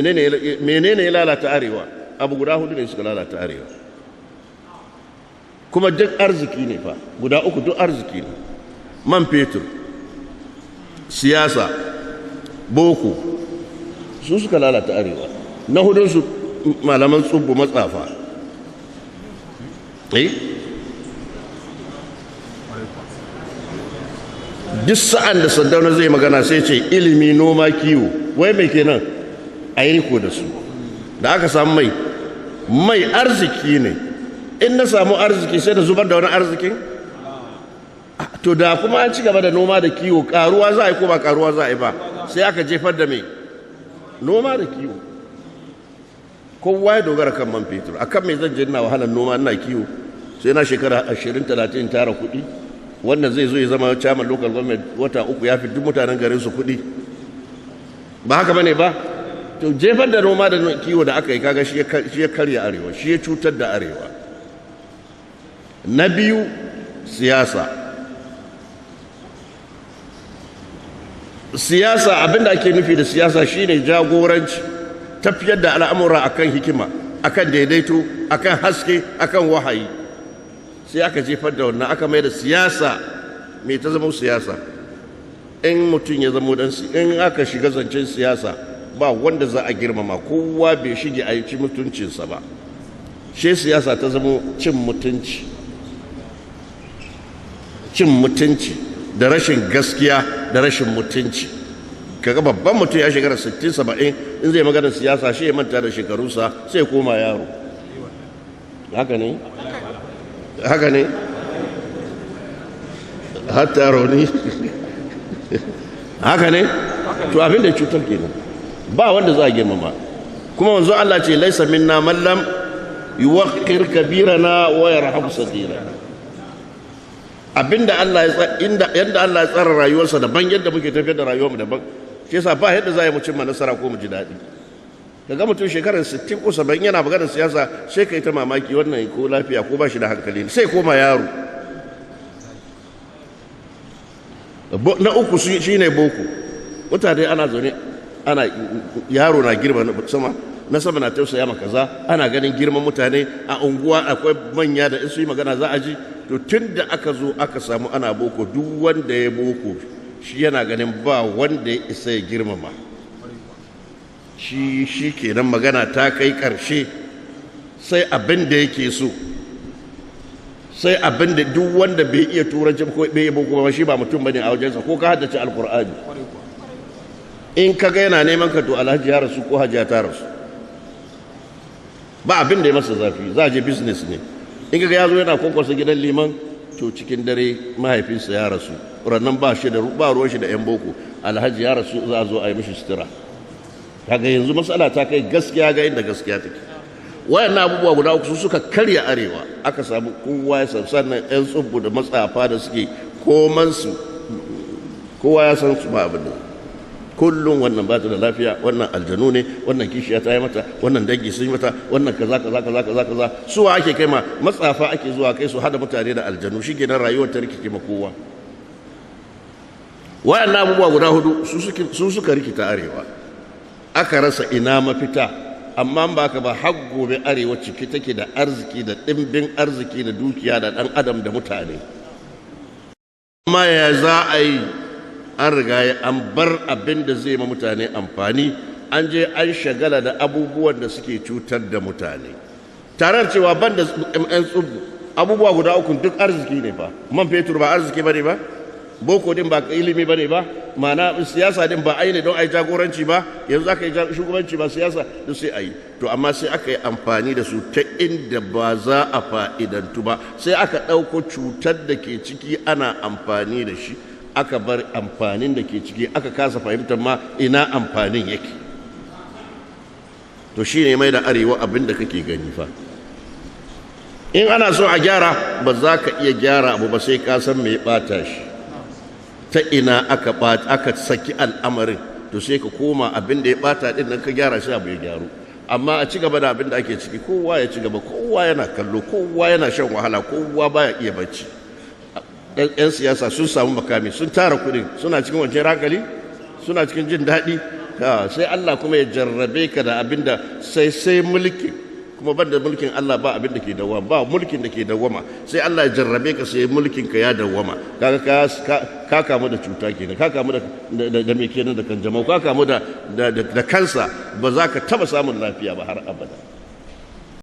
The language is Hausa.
Menene ya lalata arewa? Abu guda hudu ne suka lalata arewa, kuma duk arziki ne fa, guda uku duk arziki ne: man fetur, siyasa, boko. Su suka lalata arewa. Na hudunsu malaman tsubbu, matsafa. Eh, duk sa'an da Sardauna zai magana sai ce ilimi, noma, kiwo. Wai mai kenan a yi riko da su? Da aka samu mai, mai arziki ne. In na samu arziki sai da zubar da wani arzikin. To da kuma an ci gaba da noma da kiwo, karuwa za a yi ko ba karuwa za a yi ba? Sai aka jefar da mai noma da kiwo, kowa ya dogara kan man fetur. A kan mai zan je ina wahalar noma, ina kiwo, sai na shekara 20, 30 tara kuɗi? Wannan zai zo ya zama chairman local government, wata 3 ya fi duk mutanen garin su kuɗi. Ba haka bane ba? To jefar da noma da kiwo da aka yi, kaga shi ya karya arewa, shi ya cutar da arewa. Na biyu, siyasa. Siyasa, abinda ake nufi da siyasa shine jagoranci, tafiyar da al'amura akan hikima, akan daidaito, akan haske, akan wahayi. Sai aka jefar da wannan, aka mai da siyasa mai ta zama siyasa. In mutum ya zama dan, in aka shiga zancen siyasa, ba wanda za a girmama, kowa bai shige a yi ci mutuncinsa ba. Shi siyasa ta zama cin mutunci, cin mutunci da rashin gaskiya da rashin mutunci. Kaga babban mutum ya shekara 60, 70, in zai magana siyasa shi ya manta da shekarunsa, sai koma yaro. Haka ne, haka ne, hatta rauni. Haka ne. To abin da cutar kenan, ba wanda za a girmama. Kuma wanzu Allah ce laisa minna man lam yuwaqqir kabirana wa yarham saghirana. Abinda Allah ya inda yanda Allah ya tsara rayuwarsa daban, yadda muke tafiyar da rayuwarmu daban. Shi yasa ba yadda za mu cimma nasara ko mu ji daɗi. Kaga mutum shekarar 60 ko 70 yana maganar siyasa, sai kai ta mamaki, wannan ko lafiya ko ba shi da hankali? Sai koma yaro. Na uku shine boko. Mutane ana zaune, ana yaro na girma sama, na sama na tausaya ma kaza, ana ganin girman mutane a unguwa, akwai manya da in su yi magana za a ji. To tun da aka zo aka samu ana boko, duk wanda ya boko shi yana ganin ba wanda ya isa ya girmama shi. Shi kenan, magana ta kai ƙarshe, sai abin da yake so, sai abin da duk wanda bai iya turanci ko bai iya boko ba, shi ba mutum bane a wajensa. Ko ka haddace Alkur'ani, in ka ga yana neman ka, to alhaji ya rasu ko hajiya ta rasu. Ba abin da ya masa zafi, za a je business ne. In ka ga ya zo yana kwankwasa gidan liman, to cikin dare mahaifinsa ya rasu rannan, ba shi da ba ruwan shi da yan boko. Alhaji ya rasu, za a zo a yi mishi sutura. Kaga yanzu matsala ta kai gaskiya ga inda gaskiya take. Wayannan abubuwa guda uku su suka karya arewa. Aka samu kowa ya san, sannan yan tsubbu da matsafa da suke koman su, kowa ya san su, ba abin da kullum wannan ba ta da lafiya, wannan aljanu ne, wannan kishiya ta yi mata, wannan dangi sun yi mata, wannan kaza kaza kaza kaza kaza. Suwa ake kai ma? Matsafa ake zuwa kai su hada mutane da aljanu. Shikenan, rayuwar ta rikice ma kowa. Wayannan abubuwa guda hudu su suka rikita arewa, aka rasa ina mafita. Amma ba ka ba, har gobe arewa ciki take da arziki, da ɗimbin arziki, da dukiya, da ɗan adam, da mutane. Amma ya za a yi? An riga an bar abin da zai ma mutane amfani, an je an shagala da abubuwan da suke cutar da mutane. Tare da cewa ban da yan tsubu, abubuwa guda uku duk arziki ne fa. Man fetur ba arziki bane ba? Boko din ba ilimi bane ba? Ma'ana siyasa din ba ai ne don ai jagoranci ba? Yanzu aka yi shugabanci ba siyasa da sai ayi. To amma sai aka yi amfani da su ta inda ba za a fa'idantu ba. Sai aka ɗauko cutar da ke ciki ana amfani da shi, aka bar amfanin da ke ciki, aka kasa fahimtar ma ina amfanin yake. To shi ne mai da arewa abin da kake gani fa. In ana so a gyara, ba za ka iya gyara abu ba sai ka san me bata shi, ta ina aka bata, aka saki al'amarin. To sai ka koma abin da ya bata din nan, ka gyara shi, abu ya gyaru. Amma a ci gaba da abin da ake ciki, kowa ya ci gaba, kowa yana kallo, kowa yana shan wahala, kowa baya iya bacci. Yan siyasa sun samu makami, sun tara kuɗin, suna cikin wancan hankali, suna cikin jin daɗi. Sai Allah kuma ya jarrabe ka da abinda sai mulkin, kuma banda mulkin Allah ba abin da ke dawama, ba mulkin da ke dawama. Sai Allah ya jarrabe ka, sai mulkin ka ya dawama. Kaga ka kamu da cuta kenan, ka kamu da me kenan, da kanjamau, ka kamu da kansa, ba za ka taba samun lafiya ba har abada.